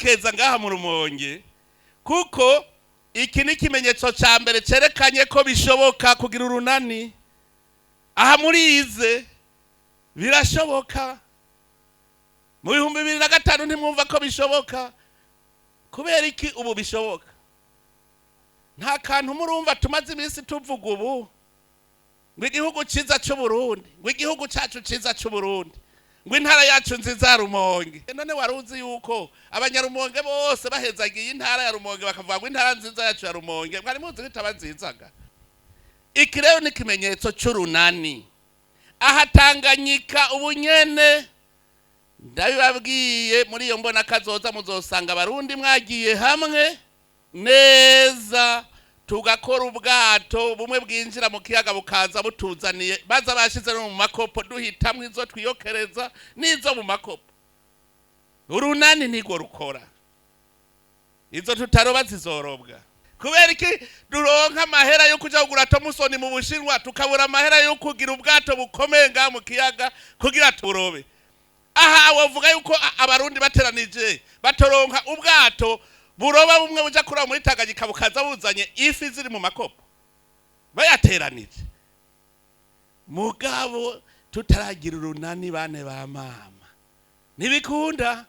Ndabakeza ngaha mu Rumonge, kuko iki ni ikimenyetso cya mbere cyerekanye ko bishoboka kugira urunani. Aha murize birashoboka. Mu 2005 ntimwumva ko bishoboka. Kubera iki ubu bishoboka? Nta kantu murumva tumaze iminsi tuvuga ubu ngo igihugu cyiza cy'Uburundi, ngo igihugu cyacu cyiza cy'Uburundi, ngo intara yacu nziza ya Rumonge. None wari uzi yuko Abanyarumonge bose bahezagiye intara ya Rumonge, bakavuga ngo intara nziza yacu ya Rumonge? Mwari muzi ko itaba nzizaga? Iki rero ni ikimenyetso cy'urunani. Aha Tanganyika ubunyene, ndabibabwiye, muri iyo mbona kazoza muzosanga Abarundi mwagiye hamwe neza, tugakora ubwato bumwe bwinjira mu kiyaga, bukaza butuzaniye, baza bashize no mu makopo, duhitamwo izo twiyokereza n'izo mu makopo. Urunani nirwo rukora. Izo tutaroba zizorobwa. Kubera iki duronka amahera yo kuja kugura Thompson mu Bushinwa, tukabura amahera yo kugira ubwato bukomeye ngaha mu kiyaga kugira turobe? Aha wovuga yuko Abarundi bateranije batoronka ubwato buroba bumwe buja kuroba muri Tanganyika, bukaza buzanye ifi ziri mu makopo, bayateranije? Mugabo tutaragira urunani, bane ba mama, ntibikunda.